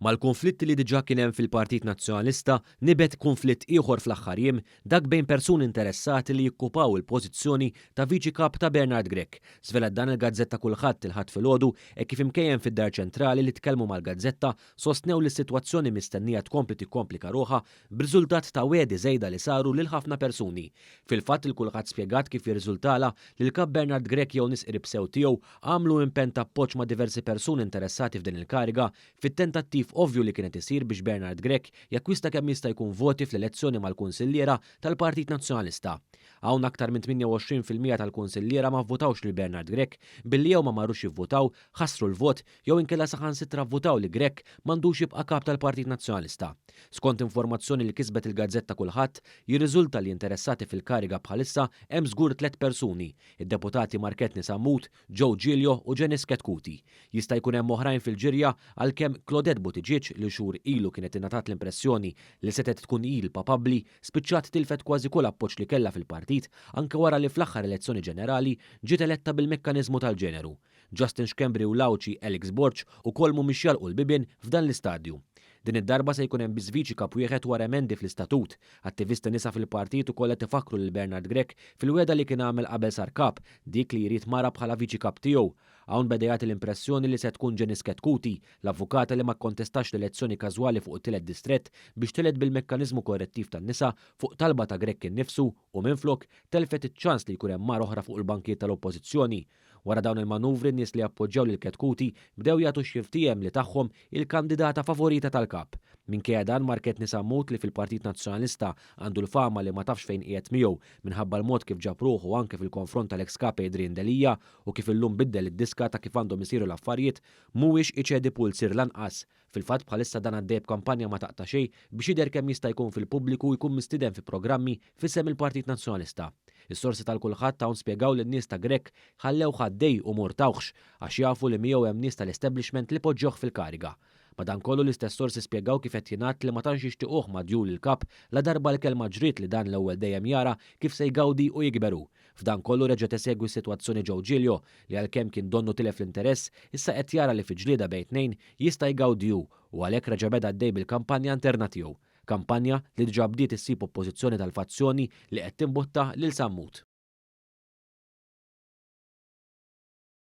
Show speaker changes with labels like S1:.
S1: Mal-kunflitti li diġà kien hemm fil-Partit Nazzjonalista, nibet kunflitt ieħor fl-aħħar jiem, dak bejn persuni interessati li jikkupaw il-pożizzjoni ta' Viċi Kap ta' Bernard Grech. Żvelat dan il-gazzetta Kulħadd il-Ħadd filgħodu hekk kif imkejjen fid-Dar Ċentrali li tkellmu mal-gazzetta sostnew li s-sitwazzjoni mistennija tkompli tikkomplika ruħha b'riżultat ta' wegħdi żejda li saru lil ħafna persuni. Fil-fatt il-Kulħadd spjegat kif jirriżultalha li l-Kap Bernard Grech jew nies qrib sew tiegħu għamlu impenn ta' appoġġ ma' diversi persuni interessati f'din il-kariga fit-tentattiv ovvju li kien qed isir biex Bernard Grech jakkwista kemm jista' jkun voti fl-elezzjoni mal-kunsilliera tal-Partit Nazzjonalista. Hawn aktar minn 28% tal-kunsilliera ma vvutawx lil Bernard Grech billi jew ma marrux jivvutaw, ħassru l-vot jew inkella saħansitra vvutaw li Grech m'għandux jibqa' kap tal-Partit Nazzjonalista. Skont informazzjoni li kisbet il-gazzetta Kulħadd, jirriżulta li interessati fil-kariga bħalissa hemm żgur tlett persuni, id-deputati Mark Anthony Sammut, Joe Giglio u Janice Chetcuti. Jista' jkun hemm oħrajn fil-ġirja għalkemm Claudette Buttigieg li xhur ilu kienet ingħatat l-impressjoni li setgħet tkun hi l-papabbli spiċċat tilfet kważi kull appoġġ li kellha fil-partit anke wara li fl-aħħar elezzjoni ġenerali ġiet eletta bil-mekkaniżmu tal-ġeneru. Justin Schembri u l-Għawdxi Alex Borg ukoll mhumiex jagħlqu l-bibien f'dan l-istadju. Din id-darba se jkun hemm biss viċi kap wieħed wara emendi fl-istatut. Attivisti nisa fil-partit ukoll qed ifakkru lil Bernard Grech fil-wegħda li kien għamel qabel sar kap, dik li jrid mara bħala viċi kap tiegħu. Hawn beda jagħti l-impressjoni li se tkun Janice Chetcuti, l-avukata li ma kkontestax l-elezzjoni każwali fuq it-tielet distrett biex telgħet bil-mekkaniżmu korrettiv tan-nisa fuq talba ta' Grech innifsu u minflok telfet iċ-ċans li jkun hemm mara oħra fuq il-bankijiet tal-Oppożizzjoni. Wara dawn il-manuvri n-nies li appoġġjaw lil Chetcuti bdew jagħtu x'jiftiehem li tagħhom hi l-kandidata favorita tal-Kap. Minkejja dan Mark Anthony Sammut li fil-Partit Nazzjonalista għandu l-fama li ma tafx fejn qiegħed miegħu minħabba l-mod kif ġab ruħu anke fil-konfront tal-eks Kap Adrian Delia u kif illum biddel id-diska ta' kif għandhom isiru l-affarijiet mhuwiex iċedi pulzier lanqas. Fil-fatt bħalissa dan għaddej b'kampanja ma taqta' xejn biex jidher kemm jista' jkun fil-pubbliku u jkun mistieden fi programmi f'isem il-Partit Nazzjonalista. Is-sorsi tal-Kulħadd hawn spjegaw li n-nies ta' Grech ħallewh għaddej u m'urtawhx għax jafu li miegħu hemm nies tal-establishment li poġġewh fil-kariga. Madankollu l-istess sorsi spjegaw kif qed jingħad li ma tantx jixtiquh madjul il-Kap ladarba l-kelma ġriet li dan l-ewwel dejjem jara kif se jgawdi u jikber hu. F'dan kollu reġa' tesegwi s-sitwazzjoni Joe Giglio li għalkemm kien donnu tilef l-interess, issa qed jara li fi ġlieda bejn tnejn jista' jgawdi hu u għalhekk reġa' beda għaddej bil-kampanja interna tiegħu. Kampanja li diġà bdiet issib oppożizzjoni tal-fazzjoni li qed timbotta lil Sammut.